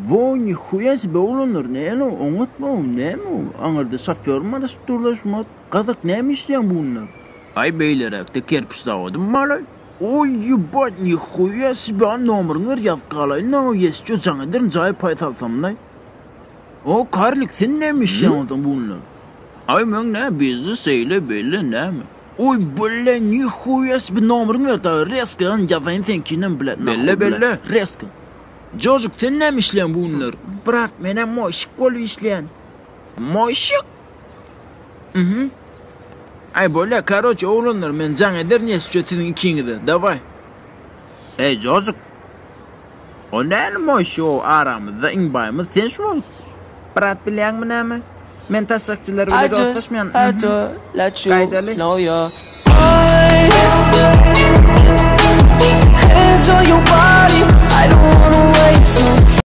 Wo nihuýa sibe oglanlar näle oňatmy o näme o aňyrda şofýormy garaşyp durlar şumat gazak näme işleýäň bu günler. Aý beýleräkde kerpiç zawodym balaý. Oý ýebat nihuýa sibe a nomeryňy ber ýazyp galaýyn o ýesço jaň ederin jaý paý salsamlaý. O karlik sen näme işleýäň onsoň bu günler. Aý meň nä biznes eýle beýle näme. Oý bile nihuýa sibe nomeryňy ber dagy reska ýazaýyn seňkinem bile Belle belle. Reska. Jojuk sen näme işleýäň bu günler? Brat menem moýşik bolup işleýän. Moýşik? Mhm. Aý bolýa karoçe oglanlar men jaň ederin ýesçe siziň ikiňize daway. Eý Jojuk. O näli moýşik o aramyzda iň baýymyz sen şu wagt. Brat bilýäňmi näme? Men taşşakçylar I bile just dostlaşmaýan. had Mhm. to let you Gaýdaly. know you're mine. Hands on your body, I don't wanna waste no time.